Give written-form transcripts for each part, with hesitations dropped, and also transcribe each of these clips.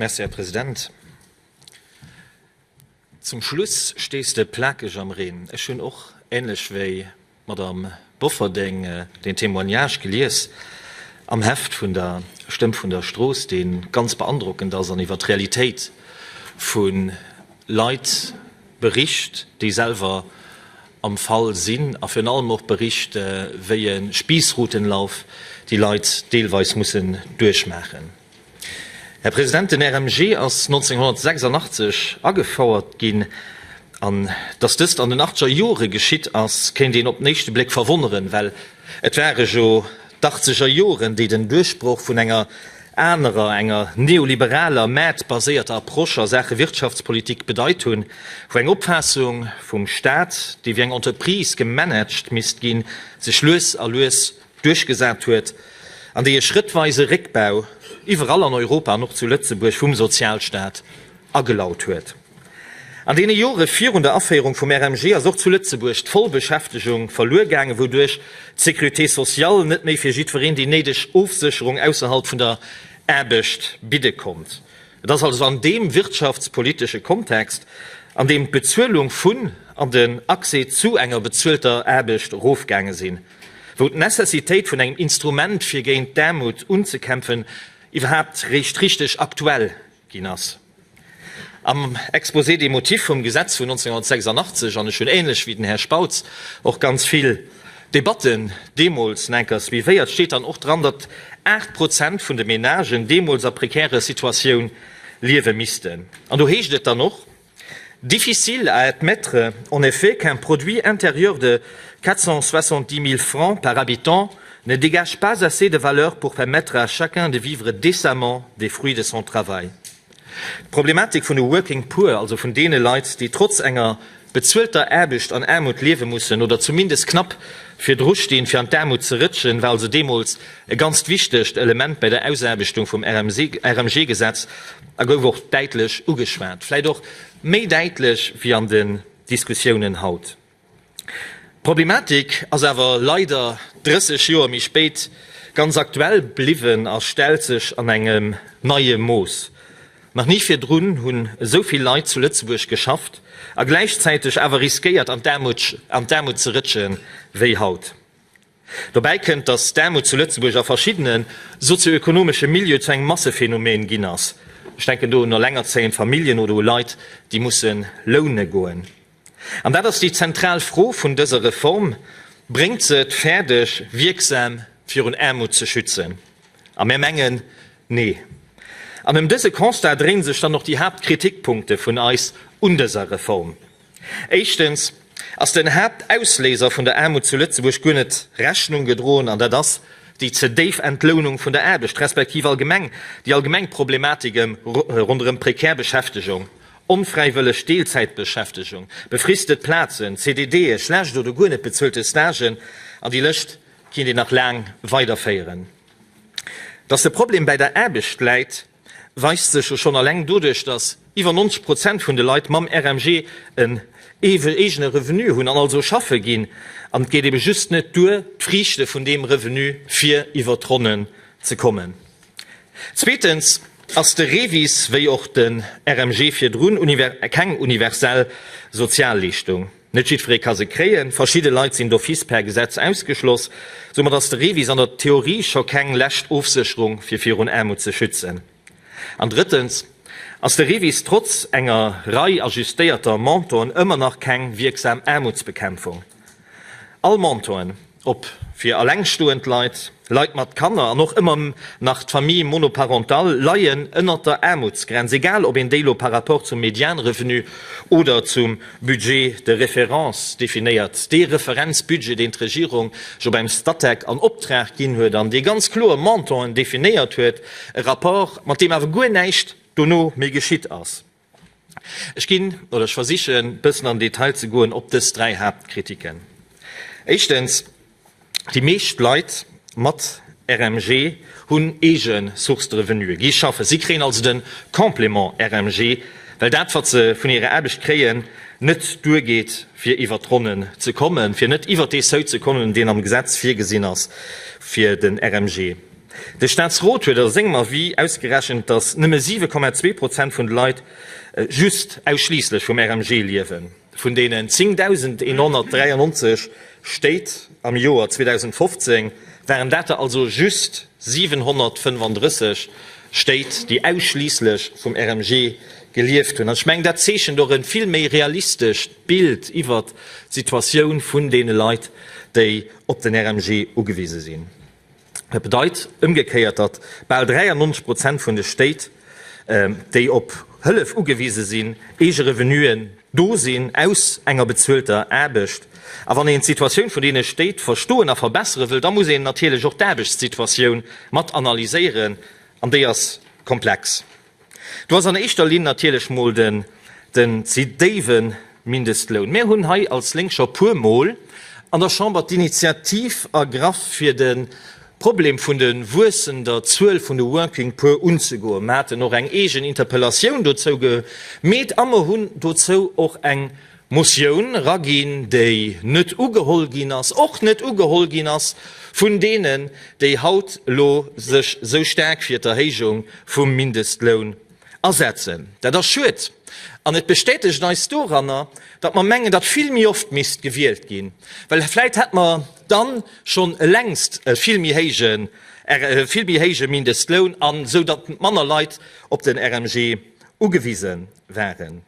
Merci, Här President. Zum Schluss stees de plakeg am Reen. Ech hunn och, ähnlech wéi d'Madame Bofferding, deen Témoignage gelies am Heft vun der Stëmm vun der Strooss, dee ganz beandrockend ass an iwwer d'Realitéit vu Leit bericht, déi selwer am Fall sinn a virun allem och bericht, wéi e Spiessrutenlauf déi Leit deelweis mussen duerchmaachen. Här President, den RMG ass 1986 agefouert ginn. An datt dëst an den achtzeger Jore geschitt ass, kéint een op den éischte Bléck verwonneren, well et ware jo d'Achtzeger Joren, déi den Duerchbroch vun enger anerer, enger neoliberaler, maartbaséierter Approche a Saache Wirtschaftspolitik bedeit hunn, wou eng Opfaassung vum Staat, dee wéi eng Entreprise gemanagt misst ginn, sech lues a lues duerchgesat huet an déi e schrëttweise Réckbau iwwerall an Europa an och zu Lëtzebuerg vum Sozialstaat agelaut huet. An deene Jore virun der Aféierung vum RMG ass och zu Lëtzebuerg d'Vollbeschäftegung verluer gaangen, wouduerch d'Sécurité sociale net méi fir jiddwereen déi néideg Ofsécherung ausserhalb vun der Aarbecht bidde konnt. Et ass also an deem wirtschaftspolitesche Kontext, an deem d'Bezuelung vun an den Accès zu enger bezuelter Aarbecht erofgaange sinn, wou d'Necessitéit vun engem Instrument fir géint d'Aarmut unzekämpfen iwwerhaapt réischt richteg aktuell ginn ass. Am Exposé des motifs vum Gesetz vun 1986, an ech hunn ähnlech wéi den Här Spautz och ganz vill Debatten deemools enker suivéiert, steet dann och dran, datt 8 Prozent vun de Ménagen deemools a prekärer Situatioun liewe missten. An do heescht et dann och, Difficile à admettre en effet qu'un produit intérieur de 470 000 francs par habitant ne dégage pas assez de valeur pour permettre à chacun de vivre décemment des fruits de son travail. D'Problematik vun de Working Poor, also vun deene Leit, déi trotz enger bezuelter Aarbecht an Aarmut liewe mussen oder zumindest knapp virdru stinn, fir an d'Aarmut ze rëtschen, war also deemools e ganzt wichtegt Element bei der Ausaarbechtung vum RMG-Gesetz a gouf och däitlech ugeschwat, vläicht och méi däitlech wéi an den Diskussiounen haut. D'Problematik ass awer leider 30 Joer méi spéit ganz aktuell bliwwen a stellt sech an engem neie Mooss. Nach ni virdrun hunn esou vill Leit zu Lëtzebuerg geschafft a gläichzäiteg awer riskéiert an d'Aarmut ze rëtsche wéi haut. Dobäi kënnt, datt d'Aarmut zu Lëtzebuerg a verschiddene sozioökonomesche Milieue zu engem Massephenomen ginn ass. Ech denken do un elengerzéiend Familljen oder u Leit, déi musse loune goen. An dat ass déi zentral Fro vun dëser Reform, Bréngt se et fäerdeg, wierksam virun Aarmut ze schützen? A mär mengen, Nee. An ëm dëse Constat dréine sech dann och déi Haaptkritikpunkte vun eis un dëser Reform. Éischtens ass den Haaptausléiser vun der Aarmut zu Lëtzebuerg guer net Rechnung gedroen, an dat ass déi ze déif Entlounung vun der Aarbecht, respektiv allgemeng déi allgemeng Problematik ëm ronderëm prekär Beschäftegung, onfräiwëlleg Deelzäitbeschäftegung, befristet Plazen, CDDe, schlecht oder guer net bezuelte Stagen, an déi Lëscht kinnt een nach laang weiderféieren. Dass de Problem bäi der Aarbecht läit, weist sech jo schonn alleng doduerch, dass iwwer 90 Prozent vun de Leit mam RMG en eegene Revenu hunn an also schaffe ginn. An et geet ebe just net duer, d'Friichte vun deem Revenu fir iwwer d'Ronnen ze kommen. Zweetens ass de REVIS, wéi och de RMG virdrun, keng universell Sozialleeschtung. Net jiddweree ka se kréien, verschidde Leit sinn d'office per Gesetz ausgeschloss. Soumat ass de REVIS an der Theorie scho keng lescht Ofsécherung fir virun Aarmut ze schützen. An drëttens ass de REVIS trotz enger Rei ajustéierter Montanten ëmmer nach keng wierksam Aarmutsbekämpfung. All Montanten, ob fir allengstoend Leit, Leit mat Kanner an och ëmmer nach d'Famille monoparentale, leien ënnert der Aarmutsgrenz, egal ob een déi elo par rapport zum Medianrevenu oder zum Budget de référence definéiert, dee Referenzbudget, deen d'Regierung jo beim Statec an Optrag ginn huet an dee ganz kloer Montanten definéiert huet, e Rapport, mat deem awer guer näischt dono méi geschitt ass. Ech ginn, oder ech versichen, e bëssen an den Detail ze goen op dës dräi Haaptkritiken. Éischtens, déi meescht Leit mat RMG hunn eege Sources de revenuen, gi schaffen. Si kréien also de Complément RMG, well dat, wat se vun hirer Aarbecht kréien, net duergeet, fir iwwert d'Ronnen ze kommen, fir net iwwert dee Seuil ze kommen, deen am Gesetz virgesinn ass fir den RMG. De Staatsrot huet a sengem Avis ausgerechent, datt nëmme 7,2 Prozent vun de Leit just ausschliisslech vum RMG liewen. Vun deenen 10.193 Stéit am Joer 2015 waren dat der also just 735 Stéit, déi ausschliisslech vum RMG gelieft hunn. An ech mengen, dat zeechent och e vill méi realistescht Bild iwwert d'Situatioun vun deene Leit, déi op den RMG ugewise sinn. Dat bedeit ëmgekéiert, datt bal 93 Prozent vun de Stéit, déi op Hëllef ugewise sinn, eege Revenuen do sinn aus enger bezuelter Aarbecht. A wann een d'Situatioun vun deene Stéit verstoen a verbessere wëll, da muss een natierlech och d'Aarbechtssituatioun mat analyséieren, an déi ass komplex. Do ass an éischter Linn natierlech mol den den ze déiwe Mindestloun. Mär hunn hei als Lénk scho puer Mol an der Chamber d'Initiativ ergraff fir de Problem vun de wuessender Zuel vun de Working Poor unzegoen. Mer haten och eng eegen Interpellatioun dozou gemeet a mer hunn dozou och eng Motioun eraginn, déi net ugeholl ginn ass, och net ugeholl ginn ass vun deenen, déi haut elo sech esou staark fir d'Erhéijung vum Mindestloun asetzen. Dat ass schued an et bestätegt eis doranner, datt mer mengen, datt vill méi oft misst gewielt ginn, well vläit hätt mer dann schonn längst e vill méi héijen, e vill méi héije Mindestloun an esou datt manner Leit op den RMG ugewise waren.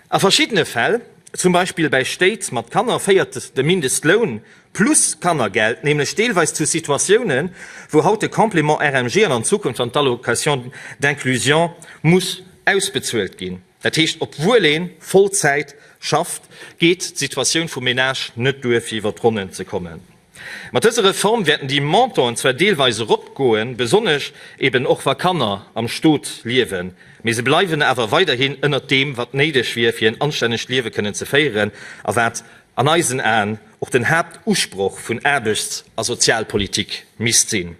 A verschiddene Fäll, zum Beispill bäi Stéit mat Kanner, féiert de Mindestloun plus Kannergeld nämlech deelweis zu Situatiounen, wou haut de Complément RMG an an Zukunft dann d'Allocation d'inclusion muss ausbezuelt ginn. Dat heescht, obwuel ee Vollzäit schafft, geet d'Situatioun vum Menage net duer, fir iwwer d'Ronnen ze kommen. Mat dëser Reform wäerten déi Montanten zwar deelweis eropgoen, besonnesch eben och wa Kanner am Stot liewen, mee se bleiwen awer weiderhin ënnert deem, wat néideg wier, fir en anstännegt Liewe kënnen ze féieren a wat an eisen Aen och den Haaptusproch vun Aarbechts a Sozialpolitik misst sinn.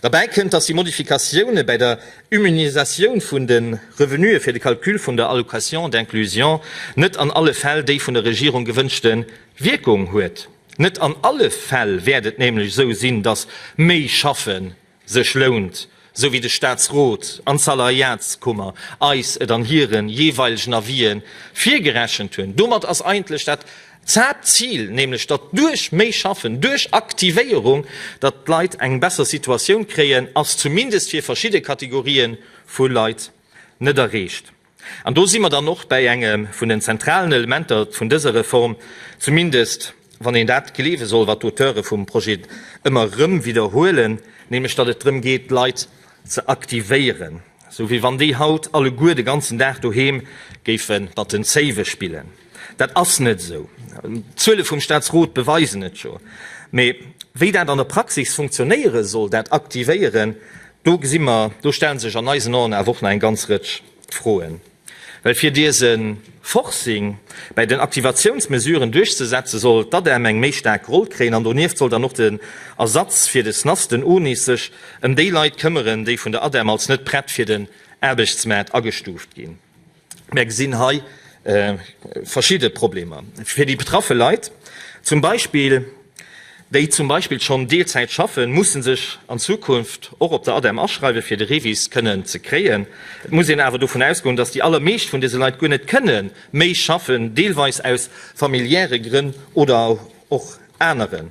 Derbäi kënnt, dass déi Modifikatioune bäi der Immunisatioun vun de Revenuë fir de Calcul vun der Allocation d'inclusion net an alle Fäll déi vun der Regierung gewënschte Wierkung huet. Net an alle Fäll wäert et nämlech esou sinn, dass méi Schaffe sech lount, esou wéi de Staatsrot an d'Salariatskummer eis et an hire jeeweilegen Avisë virgerechent hunn. Domat ass eigentlech dat D'Haaptzil, nämlech datt duerch méi Schaffen, duerch Aktivéierung, datt d'Leit eng besser Situatioun kréien, ass zumindest fir verschidde Kategorië vu Leit net erreecht. An do si mer dann och bäi engem vun den zentralen Elementer vun dëser Reform, zumindest wann een dat gleewe soll, wat d'Auteure vum Projet ëmmer erëm widderhuelen, nämlech datt et drëm geet, d'Leit ze aktivéieren, sou wéi wann déi haut alleguer de ganzen Dag doheem géife mat den Zéiwe spillen. Dat ass net esou. D'Zuele vum Staatsrot beweisen et jo. Mee wéi dat an der Praxis funktionéiere soll, dat Aktivéieren, do gesi mer, do stelle sech an eisen Aen awer och nach eng ganz Rëtsch Froen. Well fir dëse Forcing bäi den Aktivatiounsmesuren duerchzesetzen, soll d'ADEM eng méi staark Roll kréien an donieft soll dann och den Ersatz fir de SNAS, den ONIS, sech ëm déi Leit këmmeren, déi vun der ADEM als net prett fir den Aarbechtsmaart agestuuft ginn. Mär gesinn hei verschidde Problemer fir déi betraffe Leit, zum Beispill déi zum Beispill schonn Deelzäit schaffen, mussen sech an Zukunft och op der ADEM aschreiwen, fir de REVIS kënnen ze kréien. Et muss een awer dovun ausgoen, dass déi allermeescht vun dëse Leit guer net kënne méi schaffen, deelweis aus familiäre Grënn oder och aneren.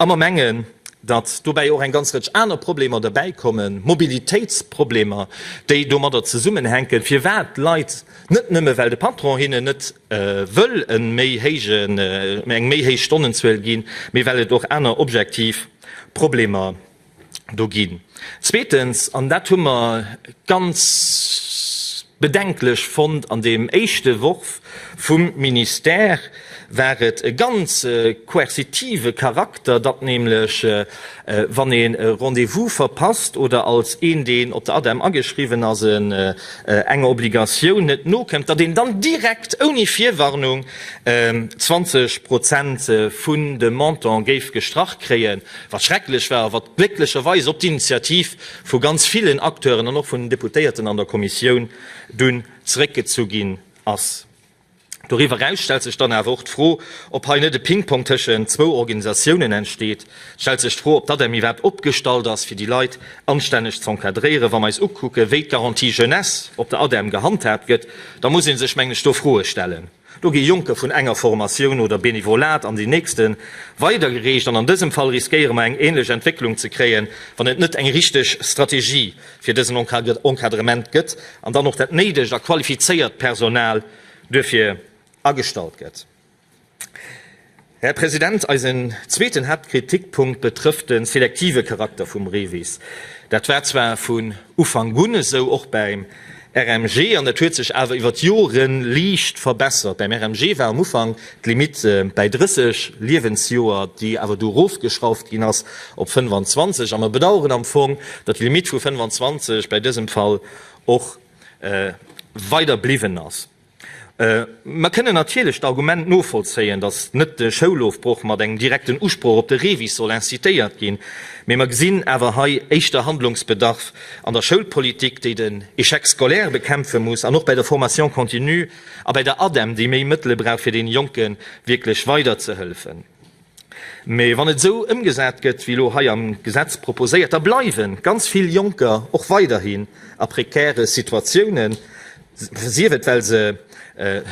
A mer mengen, datt dobäi och eng ganz Rëtsch aner Problemer derbäikommen, Mobilitéitsproblemer, déi domadder zesummenhänken, firwat d'Leit, net nëmme well de Patron hinnen net wëll e méi héijen, eng méi héich Stonnenzuel ginn, mee well et och aner objektiv Problemer do ginn. Zweetens, an dat hu mer ganz bedenklech fonnt an deem éischte Worf vum Ministère, war et e ganz coercitive Charakter, datt nämlech, wann een e Rendez-vous verpasst oder als een, deen op der ADEM ageschriwwen ass, enger Obligatioun net nokëmmt, datt een dann direkt ouni Virwarnung 20 Prozent vun dem Montant géif gestrach kréien, wat schrecklech war a wat glécklecherweis op d'Initiativ vu ganz villen Acteuren an och vun den Deputéierten an der Kommissioun dunn zeréckgezu ginn ass. Doriwwer eraus stellt sech dann awer och d'Fro, ob hei net e Ping-Pong tëschent zwou Organisatiounen entsteet. Et stellt sech d'Fro, ob d'ADEM iwwerhaapt opgestallt ass, fir déi Leit anstänneg z'encadréieren. Wa mer eis ukucken, wéi d'Garantie jeunesse op der ADEM gehandhaabt gëtt, da muss ee sech, mengen ech, do Froe stellen. Do gi Jonker vun enger Formatioun oder Benevolat an déi nächste weidergereecht. An an dësem Fall riskéiere mer eng ähnlech Entwécklung ze kréien, wann et net eng richteg Strategie fir dësen Encadrement gëtt an dann och dat néidegt a qualifizéiert Personal duerfir agestallt gëtt. Här President, eisen zweeten Haaptkritikpunkt betrëfft de selektive Charakter vum REVIS. Dat war zwar vun Ufank un esou, och beim RMG, an dat huet sech awer iwwer d'Jore liicht verbessert. Beim RMG war am Ufank d'Limitt bäi 30 Liewensjoer, déi awer du erofgeschrauft ginn ass op 25. A mer bedauern am Fong, datt déi Limitt vu 25 bäi dësem Fall och weider bliwwen ass. Mer kënnen natierlech d'Argument novollzéien, datt net de Schoulofbroch mat engem direkten Usproch op de REVIS soll incitéiert ginn, mee mer gesinn awer hei éischter Handlungsbedarf an der Schoulpolitik, déi den Échec scolaire bekämpfe muss, an och bäi der Formation continue a bäi der ADEM, déi méi Mëttele brauch, fir deene Jonke wierklech weiderzehëllefen. Mee wann et esou ëmgesat gëtt, wéi elo hei am Gesetz proposéiert, da bleiwe ganz vill Jonker och weiderhin a prekäre Situatiounen, sief et well se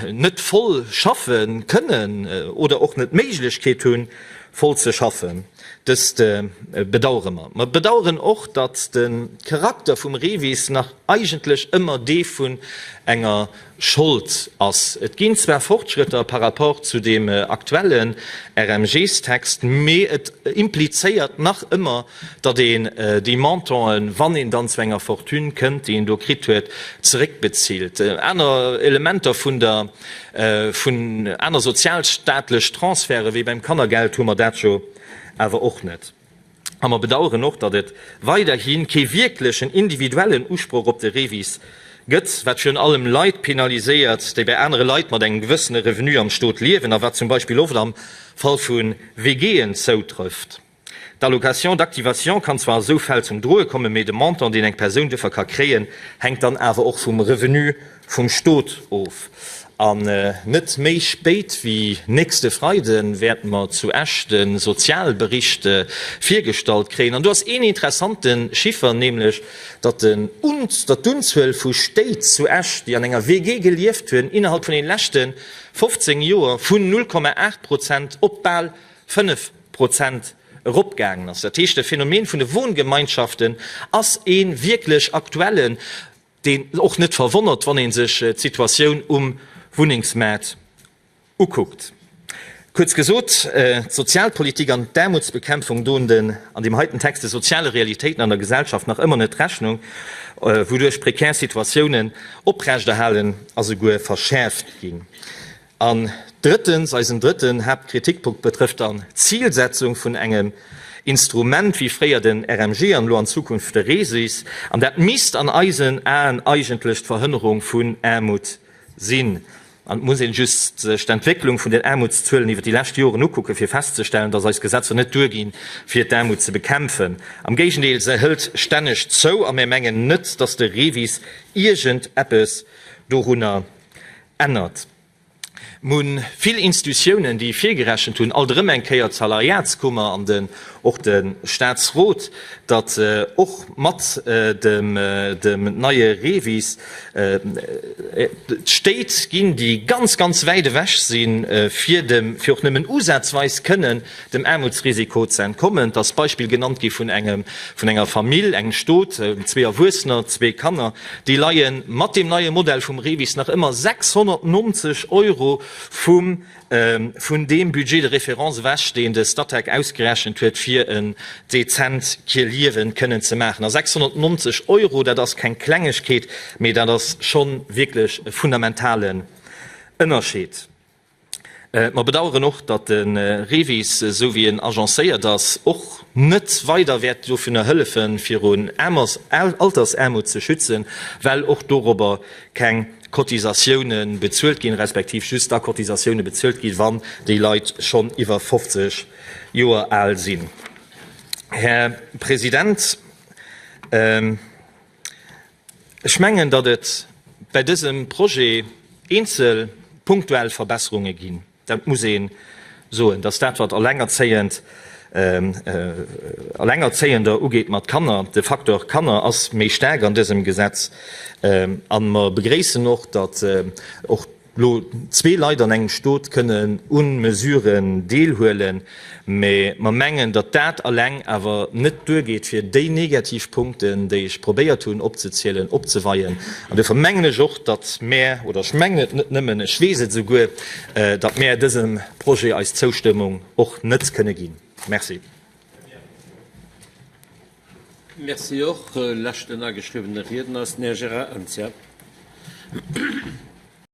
net voll schaffe kënnen oder och net d'Méiglechkeet hunn, voll ze schaffen. Dëst bedauere mer. Mer bedauern och, datt de Charakter vum REVIS nach eigentlech ëmmer dee vun enger Schold ass. Et ginn zwar Fortschrëtter par rapport zu deem aktuellen RMGs-Text, mee et implizéiert nach ëmmer, datt een déi Montanten, wann een dann zu enger Fortune kënnt, déi een do kritt huet, zeréckbezilt. Aner Elementer vun der, vun aner sozialstaatlech Transferte wéi beim Kannergeld hu mer dat jo awer och net. A mer bedauern och, datt et weiderhi kee wierklechen individuellen Usproch op de REVIS gëtt, wat virun allem Leit penaliséiert, déi bei anere Leit mat engem gewëssene Revenu am Stot liewen a wat zum Beispill oft am Fall vu WGen zoutrëfft. D'Allocation d'activation kann zwar a sou Fäll zum Droe kommen, mee de Montant, deen eng Persoun duerfir ka kréien, hänkt dann awer och vum Revenu vum Stot of. An net méi spéit wéi nächste Freide wäerte mer zu Esch de Sozialbericht virgestallt kréien. An do ass een interessante Chiffer, nämlech datt d'Unzuel vu Stéit zu Esch, déi an enger WG gelieft hunn, innerhalb vun den leschte 15 Joer vun 0,8 Prozent op bal 5 Prozent eropgaangen ass. Dat heescht, de Phänomen vun de Wohngemeinschaften ass ee wierklech aktuellen. Deen och net verwonnert, wann ee sech d'Situatioun um Wunnengsmaart ukuckt. Kuerz gesot, d'Sozialpolitik an d'Aarmutsbekämpfung doen den an deem heiten Text de soziale Realitéiten an der Gesellschaft nach ëmmer net Rechnung, wouduerch prekär Situatiounen oprechterhalen a souguer verschäerft ginn. An drëttens, eisen drëtten Haaptkritikpunkt betrëfft dann d'Zilsetzung vun engem Instrument wéi fréier den RMG an elo an Zukunft de RESIS. An dat misst an eisen Aen eigentlech d'Verhënnerung vun Aarmut sinn. An et muss een just sech d'Entwécklung vun den Aarmutszuelen iwwer déi lescht Joren ukucken, fir festzestellen, dass eis Gesetzer net duerginn, fir d'Aarmut ze bekämpfen. Am Géigendeel, se hëlt stänneg zou. A mir mengen net, dass de REVIS iergend eppes dorunner ännert. Mir hunn vill Institutiounen, déi virgerechent hunn, alt erëm eng Kéier d'Salariatskummer an den, och de Statsrot, datt och mat dem, dem neie REVIS et Stéit ginn, déi ganz, ganz wäit ewech sinn, fir dem, fir och nëmmen usazweis kënnen dem Aarmutsrisiko ze entkommen. Et ass d'Beispill genannt gi vun engem, vun enger Famill, engem Stot, zwee Erwuessener, zwee Kanner, déi leie mat deem neie Modell vum REVIS nach ëmmer 690 Euro vum, vun deem Budget de référence ewech, deen de Statec ausgerechent huet, fir en dezent Liewe kënnen ze maachen. A 690 Euro, dat ass keng Klengegkeet, mee dat ass scho wierklech e fundamentalen Ënnerscheed. Mer bedauern och, datt de REVIS, esou wéi en agencéiert ass, och net weider wäert dovunner hëllefen, virun Altersaarmut ze schützen, well och dorobber keng Cotisatioune bezuelt ginn, respektiv just da Cotisatioune bezuelt ginn, wann déi Leit schonn iwwer 50 Joer al sinn. Här President, Ech mengen, datt et bäi dësem Projet eenzel. punktuell Verbesserunge ginn. Dat muss ee soen, dass dat, wat Allengerzéiend, Allengerzéiender ugeet mat Kanner, de Facteur Kanner ass méi staark an dësem Gesetz. A mer begréissen och, datt och elo zwee Leit an engem Stot kënnen u Mesuren deelhuelen. Mä mer mengen, datt dat alleng awer net duergeet, fir déi negativ Punkten, déi ech probéiert hunn opzezielen, opzeweien. An duerfir mengen ech och, datt mär, oder ech mengen et net nëmmen, ech weess et esouguer, datt mär dësem Projet eis Zoustëmmung och net kënne ginn. Merci. Merci och. Leschten ageschriwwene Riedner ass den Här Gérard Anzia.